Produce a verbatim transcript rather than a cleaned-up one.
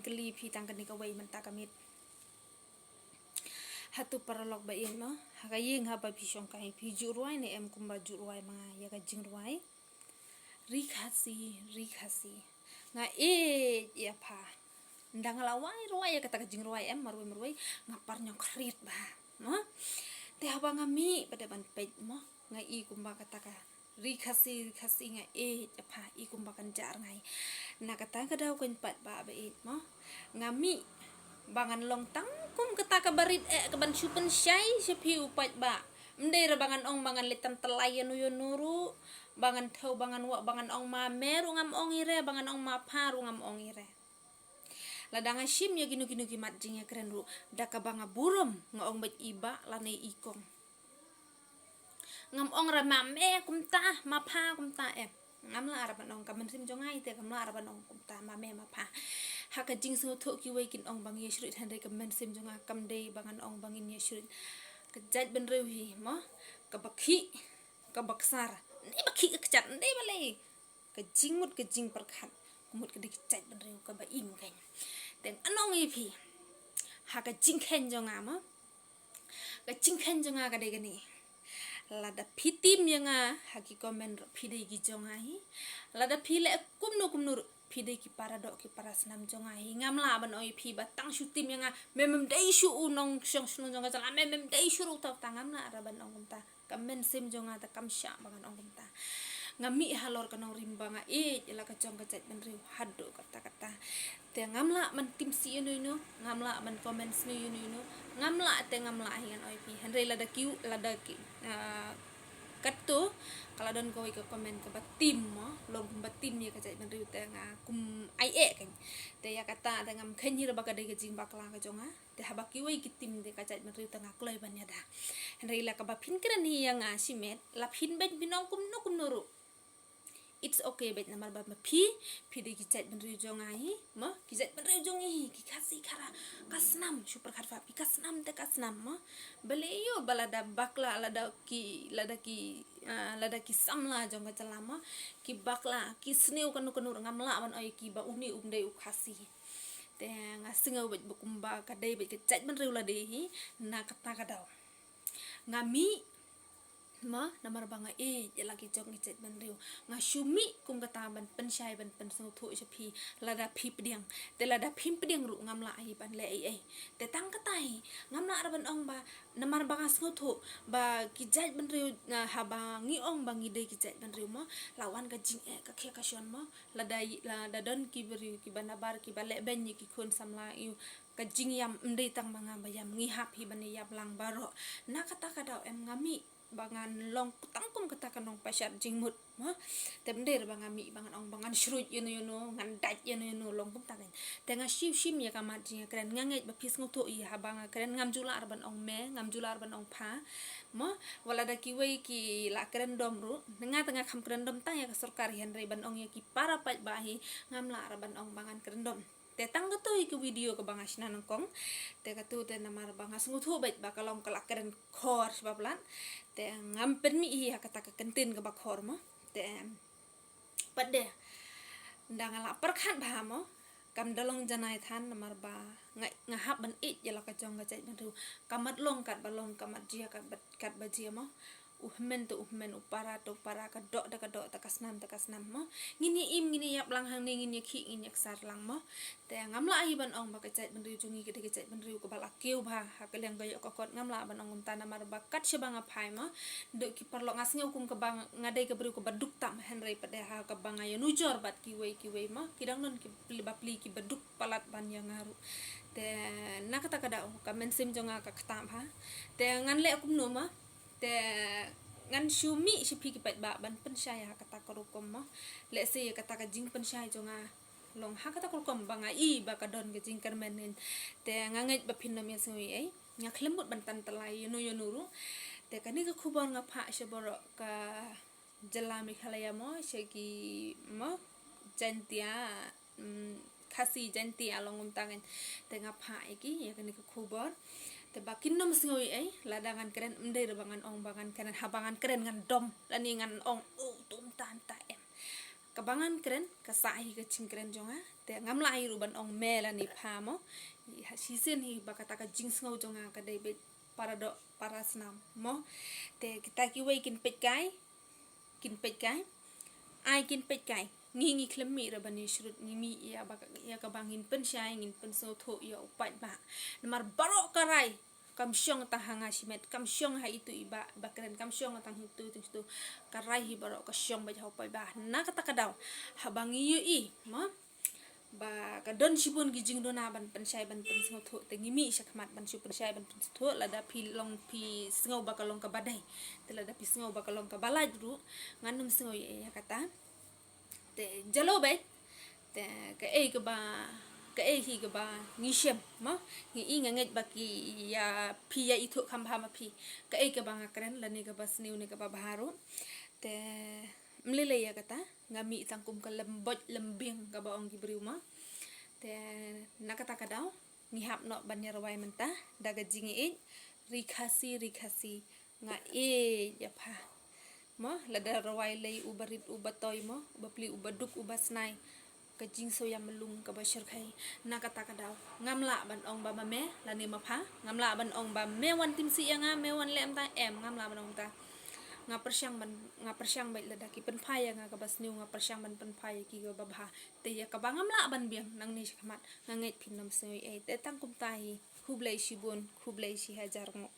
kylli phi tang kane kawei mynta ka miet. Hato paralok ba ïeit mo, ha ka ïing haba phi shong kai phi ju rwai ne em kumba ju rwai ma nga ïa ka jingrwai? Ri Khasi, ri Khasi, nga ïeit ïa pha. Nda nga la wai rwai ïa kata ka jingrwai em marwei marwei nga par ñiewkhriat bha mo. Te haba nga mih pat ban peit mo, nga i kumba kata ka ri Khasi, ri Khasi, nga ïeit ïa pha, i kumba kan jar ngai. Na kata ka daw kan pat ba ba ïeit mo, nga mih ba ngan long tang kum kata ka barit eh ka ban shu pynshai sha phi u paidbah. Ym dei re ba ngan ong ba ngan leit tan tylli ïa no ïa no ruh, ba ngan thew, ba ngan wah, ba ngan ong ma me ruh ngam ong i re, ba ngan ong ma pha ruh ngam ong i re. Lada nga shim ïa kino kino ki mat jingïakren ruh da kaba nga burom, nga ong beit i bah lane i kong. Ngam ong re ma me kumta, ma pha kumta em. Ngam lah re ban ong, ka mynsiem jong nga ite kam lah re ban ong kumta ma me ma pha. Ha ka jingsngewthuh kiwei kin ong ba ngi ïa shrut, hynrei ka mynsiem jong nga kam dei ba ngan ong ba ngin ïa shrut. Ka jaitbynriew hi mo, kaba khih, kaba ksar, ne ba khih ka kjat, ne ba lei. Ka jingmut ka jingpyrkhat ka mut ka dei ka jaitbynriew kaba im kein. Te ngan ong ïa phi, ha ka jingkheiñ jong nga mo, ka jingkheiñ jong nga ka dei kane. Lada phi tim ïa nga ha ki comment ruh phi dei ki jong nga hi. Lada phi leh kumno kumno ruh phi dei ki para doh ki para snam jong nga hi. Ngam lah ban ong ïa phi ba tang shu tim ïa nga, me mem dei shu u nongshong shnong jong ka jylla, me mem dei shu ruh uta uta, ngam lah re ban ong kumta. Ka mynsiem jong nga te kam shah ba ngan ong kumta. Nga mih halor ka nongrim ba nga ïeit ïa la ka jong ka jaitbynriew haduh katta katta. Te ngam lah ban tim sih ïa no ïa no, ngam lah ban comment sniew ïa no ïa no, ngam lah te ngam lah hi ngan ong ïa phi. Hynrei lada ki, lada ki, ah, katto ka la don kawei ka comment kaba tim mo, long kumba tim ïa ka jaitbynriew te nga kum ai eh kein. Te ïa kata te ngam kheiñ hi re ba ka dei ka jingbakla ka jong nga. Te haba kiwei ki tim te ka jaitbynriew te nga kloi ban ïada. Hynrei la kaba phin kren hi ïa nga shimet, la phin beiñ phin ong kumno kumno ruh, it's okay beiñ, namar ba ma phi, phi dei ki jaitbynriew jong nga hi mo, ki jaitbynriew jong ngi hi, ki Khasi Khara, ka snam, shu pyrkhat pha phi, ka snam te ka snam mo. Balei ïoh ba lada bakla, lada ki, lada ki, ah, lada ki samla jong ka jylla mo, ki bakla, ki sniew kano kano ruh, ngam lah ban ong ïa ki ba une um dei u Khasi. Te nga sngew beit ba kumba ka dei beit ka jaitbynriew lade hi. Na kata ka daw nga mih mo, namar ba nga ïeit ïa la ki jong ki jaitbynriew. Nga shu mih kum kata ban pynshai ban pynsngewthuh sha phi, lada phi pdiang. Te lada phim pdiang ruh ngam lah hi ban leh ei ei. Te tang kata hi, ngam lah re ban ong ba, namar ba nga sngewthuh ba ki jaitbynriew, ah, haba ngi ong ba ngi dei ki jaitbynriew mo, la wan ka jingeh ka khia ka shon mo. Lada, lada don ki briew kiba nabar kiba leh beiñ ïa ki khun samla ïa u, ka jingïam ym dei tang ma nga ba ïam, ngi hap hi ban ïam lang baroh. Na kata ka daw em nga mih ba ngan long tang kum kata ka nongpashat jingmut mo. Te ym dei re ba nga mih ba ngan ong ba ngan shrut ïa no ïa no, ngan dait ïa no ïa no, long kumta kein. Te nga shu shim ïa ka mat jingïakren, nga ngeit ba phi sngewthuh ïa haba nga kren, ngam ju lah re ban ong me, ngam ju lah re ban ong pha mo. Wat lada kiwei ki la kren dom ruh, nga te nga kham kren dom tang ïa ka sorkar hi, hynrei ban ong ïa ki para paidbah hi ngam lah re ban ong ba ngan kren dom. Te tang kato hi ka video kaba nga shna nyngkong. Te kato te namar ba nga sngewthuh beit ba ka long ka la kren khor shibun palat. Te ngam pynmih hi ha kata ka kyntien kaba khor mo. Te pat de, nda nga la pyrkhat bha mo, kam da long janai than, namar ba nga, nga hap ban ïeit ïa la ka jong ka jaitbynriew. Ka mat long katba long, ka mat jia katba, katba jia mo. U hynmen te u hynmen, u para te u para, ka doh te ka doh, te ka snam te ka snam mo. Ngin ïa im, ngin ïa ïap lang hangne, ngin ïa khih, ngin ïa ksar lang mo. Te ngam lah hi ban ong ba ka jaitbynriew jong ngi ka dei ka jaitbynriew kaba la kiew bha ha ka liang ka ïoh ka kot, ngam lah ban ong kumta, namar ba kat shaba nga phai mo. Dei ki paralok, nga sngew kum kaba nga dei ka briew kaba duk tam, hynrei pat de ha kaba nga ïanujor bad kiwei kiwei mo, ki dang don ki pli ba pli kiba duk palat ban ïa nga ruh. Te na kata ka daw ka mynsiem jong nga ka ktah bha. Te ngan leh kumno mo. Te ngan shu mih sha phi ki paidbah ban pynshai ha kata ka rukom mo. Lehse ïa kata ka jingpynshai jong nga long ha kata ka rukom ba nga i ba ka don ka jingkyrmen. Te nga ngeit ba phin nym ïa sngew ei ei. Nga khlem mut ban tan tylli ïa no ïa no ruh. Te kane ka khubor nga phah sha baroh ka jylla Meghalaya mo, sha ki mo Jaintia, mm, Khasi Jaintia, long kumta kein. Te nga phah ïa ki ïa kane ka khubor. Te ba kin nym sngew ei ei, lada ngan kren ym dei re ba ngan ong ba ngan kren, haba ngan kren ngan dom lane ngan ong, oh, to mynta mynta em. Kaba ngan kren ka sah hi ka jingkren jong nga. Te ngam lah hi ruh ban ong me lane pha mo. Ha shisien hi ba kata ka jingsngew jong nga ka dei beit paradoh parasnam mo. Te kita kiwei kin peit kai, kin peit kai. Ai kin peit kai. Ngi ngi khlem mih ruh ban ïashrut, ngi mih ïa ba, ïa kaba ngin pynshai, ngin pynsngewthuh ïa u paidbah. Namar baroh ka rai kam shong tang ha nga shimet, kam shong ha itu i bah, ba kren, kam shong tang ha itu, tang itu. Ka rai hi baroh ka shong beit ha u paidbah. Na kata ka daw, haba ngi ïohi mo ba ka don shibun ki jingduna ban pynshai, ban pynsngewthuh, te ngi mih shakhmat ban shu pynshai, ban pynsngewthuh. Lada phi long, phi sngew ba ka long kaba dei, te lada phi sngew ba ka long kaba lait ruh, ngan ym sngew ïa, ïa kata. Te jalo beit. Te kaei kaba, kaei hi kaba ngi shem mo, ngi i, nga ngeit ba ki ïa, phi ïa ithuh kham bha ma phi kaei kaba nga kren lane kaba sniew ne kaba bha ruh. Te ym lei lei ïa kata, nga mih tang kum ka lem boit lem biang kaba ong ki briew mo. Te na kata ka daw ngi hap noh ban ïa rwai mynta da ka jingïeit. Ri Khasi, ri Khasi, nga ïeit ïa pha mo. Lada rwai lei uba rit uba toi mo, uba pli uba duk uba snai, ka jingsngewïam lung kaba shyrkhei. Na kata ka daw ngam lah ban ong ba ma me lane ma pha, ngam lah ban ong ba me wan timsi ïa nga, me wan leh mynta, em, ngam lah ban ong ta. Nga pyrshang ban, nga pyrshang beit lada ki pynphai ïa nga kaba sniew, nga pyrshang ban pynphai ïa ki kaba bha. Te ïa kaba ngam lah ban biang nangne shakhmat, nga ngeit phin ym sngew ei ei. Te tang kumta hi, khublei shibun, khublei shihajar nguh.